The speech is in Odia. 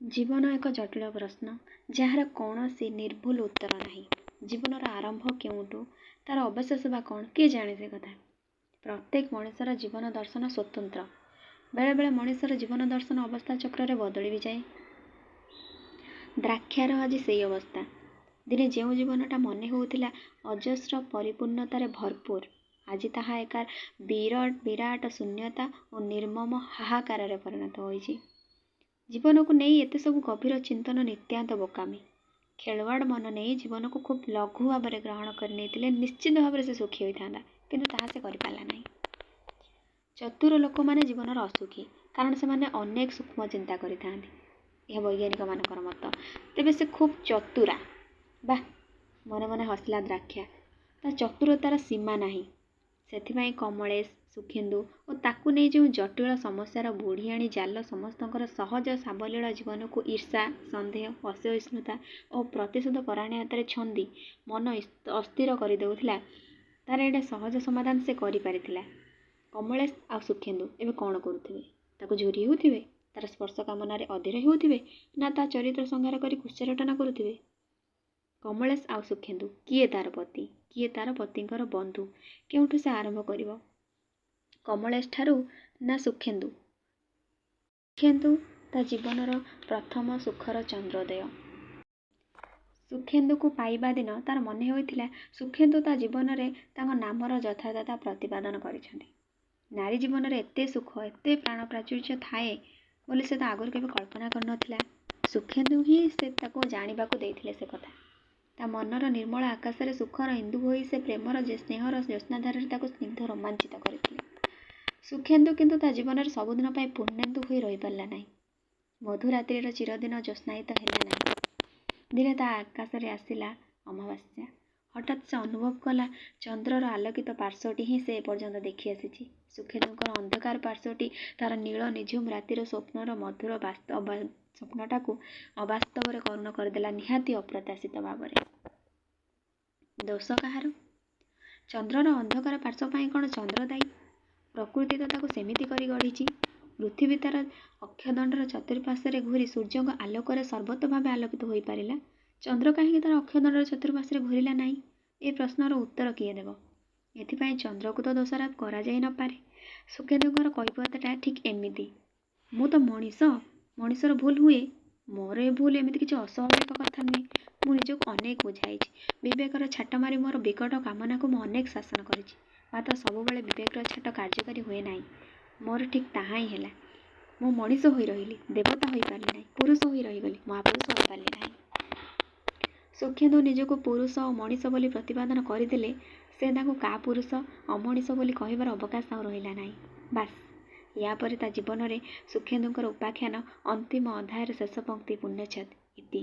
ଜୀବନ ଏକ ଜଟିଳ ପ୍ରଶ୍ନ, ଯାହାର କୌଣସି ନିର୍ଭୁଲ ଉତ୍ତର ନାହିଁ। ଜୀବନର ଆରମ୍ଭ କେଉଁଠୁ, ତା'ର ଅବଶେଷ ବା କ'ଣ, କିଏ ଜାଣେ ସେ କଥା? ପ୍ରତ୍ୟେକ ମଣିଷର ଜୀବନ ଦର୍ଶନ ସ୍ୱତନ୍ତ୍ର। ବେଳେବେଳେ ମଣିଷର ଜୀବନ ଦର୍ଶନ ଅବସ୍ଥା ଚକ୍ରରେ ବଦଳି ବି ଯାଏ। ଦ୍ରାକ୍ଷାର ଆଜି ସେଇ ଅବସ୍ଥା। ଦିନେ ଯେଉଁ ଜୀବନଟା ମନେ ହେଉଥିଲା ଅଜସ୍ର ପରିପୂର୍ଣ୍ଣତାରେ ଭରପୁର, ଆଜି ତାହା ଏକ ବିରାଟ ଶୂନ୍ୟତା ଓ ନିର୍ମମ ହାହାକାରରେ ପରିଣତ ହୋଇଛି। ଜୀବନକୁ ନେଇ ଏତେସବୁ ଗଭୀର ଚିନ୍ତନ ନିତାନ୍ତ ବୋକାମି। ଖେଳୁଆଡ଼ ମନ ନେଇ ଜୀବନକୁ ଖୁବ୍ ଲଘୁ ଭାବରେ ଗ୍ରହଣ କରିନେଇଥିଲେ ନିଶ୍ଚିତ ଭାବରେ ସେ ସୁଖୀ ହୋଇଥାନ୍ତା, କିନ୍ତୁ ତାହା ସେ କରିପାରିଲା ନାହିଁ। ଚତୁର ଲୋକମାନେ ଜୀବନର ଅସୁଖୀ, କାରଣ ସେମାନେ ଅନେକ ସୂକ୍ଷ୍ମ ଚିନ୍ତା କରିଥାନ୍ତି। ଏହା ବୈଜ୍ଞାନିକମାନଙ୍କର ମତ। ତେବେ ସେ ଖୁବ୍ ଚତୁରା। ବାଃ, ମନେ ମନେ ହସିଲା ଦ୍ରାକ୍ଷା। ତା ଚତୁରତାର ସୀମା ନାହିଁ। ସେଥିପାଇଁ କମଳେଶ, ସୁଖେନ୍ଦୁ ଓ ତାକୁ ନେଇ ଯେଉଁ ଜଟିଳ ସମସ୍ୟାର ବୁଢ଼ିଆଣୀ ଜାଲ ସମସ୍ତଙ୍କର ସହଜ ସାବଲୀଳ ଜୀବନକୁ ଈର୍ଷା, ସନ୍ଦେହ, ଅସହିଷ୍ଣୁତା ଓ ପ୍ରତିଶୋଧ ପରାୟଣତାରେ ଛନ୍ଦି ମନ ଅସ୍ଥିର କରିଦେଉଥିଲା, ତା'ର ଏଡ଼େ ସହଜ ସମାଧାନ ସେ କରିପାରିଥିଲା। କମଳେଶ ଆଉ ସୁଖେନ୍ଦୁ ଏବେ କ'ଣ କରୁଥିବେ? ତାକୁ ଝୁରି ହେଉଥିବେ? ତା'ର ସ୍ପର୍ଶ କାମନାରେ ଅଧୀର ହେଉଥିବେ ନା ତା' ଚରିତ୍ର ସଂହାର କରି କୁତ୍ସାରଟନା କରୁଥିବେ? କମଳେଶ ଆଉ ସୁଖେନ୍ଦୁ, କିଏ ତା'ର ପତି, କିଏ ତା'ର ପତିଙ୍କର ବନ୍ଧୁ? କେଉଁଠୁ ସେ ଆରମ୍ଭ କରିବ? କମଳେଶଠାରୁ ନା ସୁଖେନ୍ଦୁ? ସୁଖେନ୍ଦୁ ତା' ଜୀବନର ପ୍ରଥମ ସୁଖର ଚନ୍ଦ୍ରୋଦୟ। ସୁଖେନ୍ଦୁକୁ ପାଇବା ଦିନ ତା'ର ମନେ ହୋଇଥିଲା, ସୁଖେନ୍ଦୁ ତା' ଜୀବନରେ ତାଙ୍କ ନାମର ଯଥାର୍ଥତା ପ୍ରତିପାଦନ କରିଛନ୍ତି। ନାରୀ ଜୀବନରେ ଏତେ ସୁଖ, ଏତେ ପ୍ରାଣପ୍ରାଚୁର୍ଯ୍ୟ ଥାଏ ବୋଲି ସେ ତ ଆଗରୁ କେବେ କଳ୍ପନା କରିନଥିଲା। ସୁଖେନ୍ଦୁ ହିଁ ସେ ତାକୁ ଜାଣିବାକୁ ଦେଇଥିଲେ ସେ କଥା। ତା' ମନର ନିର୍ମଳ ଆକାଶରେ ସୁଖର ଇନ୍ଦୁ ହୋଇ ସେ ପ୍ରେମର ସ୍ନେହର ଜ୍ୟୋତ୍ସ୍ନାଧାରାରେ ତାକୁ ସ୍ନିଗ୍ଧ ରୋମାଞ୍ଚିତ କରିଥିଲେ। ସୁଖେନ୍ଦୁ କିନ୍ତୁ ତା' ଜୀବନରେ ସବୁଦିନ ପାଇଁ ପୂର୍ଣ୍ଣେନ୍ଦୁ ହୋଇ ରହିପାରିଲା ନାହିଁ। ମଧୁରାତ୍ରିର ଚିରଦିନ ଜ୍ୟୋତ୍ସ୍ନାୟିତ ହେଲା ନାହିଁ। ଦିନେ ତା' ଆକାଶରେ ଆସିଲା ଅମାବାସ୍ୟା। ହଠାତ୍ ସେ ଅନୁଭବ କଲା, ଚନ୍ଦ୍ରର ଆଲୋକିତ ପାର୍ଶ୍ୱଟି ହିଁ ସେ ଏପର୍ଯ୍ୟନ୍ତ ଦେଖିଆସିଛି। ସୁଖେନ୍ଦୁଙ୍କର ଅନ୍ଧକାର ପାର୍ଶ୍ୱଟି ତା'ର ନୀଳ ନିଝୁମ ରାତିର ସ୍ୱପ୍ନର ମଧୁର ସ୍ୱପ୍ନଟାକୁ ଅବାସ୍ତବରେ କରୁଣ କରିଦେଲା ନିହାତି ଅପ୍ରତ୍ୟାଶିତ ଭାବରେ। ଦୋଷ କାହାର? ଚନ୍ଦ୍ରର ଅନ୍ଧକାର ପାର୍ଶ୍ୱ ପାଇଁ କ'ଣ ଚନ୍ଦ୍ର ଦାୟୀ? ପ୍ରକୃତି ତ ତାକୁ ସେମିତି କରି ଗଢ଼ିଛି। ପୃଥିବୀ ତା'ର ଅକ୍ଷଦଣ୍ଡର ଚତୁଃପାର୍ଶ୍ୱରେ ଘୂରି ସୂର୍ଯ୍ୟଙ୍କ ଆଲୋକରେ ସର୍ବତୋଭାବେ ଆଲୋକିତ ହୋଇପାରିଲା, ଚନ୍ଦ୍ର କାହିଁକି ତା'ର ଅକ୍ଷଦଣ୍ଡର ଚତୁଃପାର୍ଶ୍ୱରେ ଘୂରିଲା ନାହିଁ? ଏ ପ୍ରଶ୍ନର ଉତ୍ତର କିଏ ଦେବ? ଏଥିପାଇଁ ଚନ୍ଦ୍ରକୁ ତ ଦୋଷାରୋପ କରାଯାଇ ନପାରେ। ସୁଖେନ୍ଦୁଙ୍କର କୈଫିୟତଟା ଠିକ୍ ଏମିତି। ମୁଁ ତ ମଣିଷ, ମଣିଷର ଭୁଲ ହୁଏ। ମୋର ଏ ଭୁଲ ଏମିତି କିଛି ଅସ୍ୱାଭାବିକ କଥା ନୁହେଁ। ମୁଁ ନିଜକୁ ଅନେକ ବୁଝାଇଛି। ବିବେକର ଛାଟ ମାରି ମୋର ବିକଟ କାମନାକୁ ମୁଁ ଅନେକ ଶାସନ କରିଛି। ମାତ୍ର ସବୁବେଳେ ବିବେକର ଛାଟ କାର୍ଯ୍ୟକାରୀ ହୁଏ ନାହିଁ। ମୋର ଠିକ୍ ତାହା ହିଁ ହେଲା। ମୁଁ ମଣିଷ ହୋଇ ରହିଲି, ଦେବତା ହୋଇପାରିଲି ନାହିଁ। ପୁରୁଷ ହୋଇ ରହିଗଲି, ମହାପୁରୁଷ ହୋଇପାରିଲି ନାହିଁ। ସୁଖେନ୍ଦୁ ନିଜକୁ ପୁରୁଷ ଓ ମଣିଷ ବୋଲି ପ୍ରତିପାଦନ କରିଦେଲେ ସେ ତାଙ୍କୁ କାପୁରୁଷ, ଅମଣିଷ ବୋଲି କହିବାର ଅବକାଶ ଆଉ ରହିଲା ନାହିଁ। ବାସ୍, ୟାପରେ ତା' ଜୀବନରେ ସୁଖେନ୍ଦୁଙ୍କର ଉପାଖ୍ୟାନ ଅନ୍ତିମ ଅଧ୍ୟାୟର ଶେଷ ପଂକ୍ତି ପୂର୍ଣ୍ଣଚ୍ଛେଦ। ଇତି।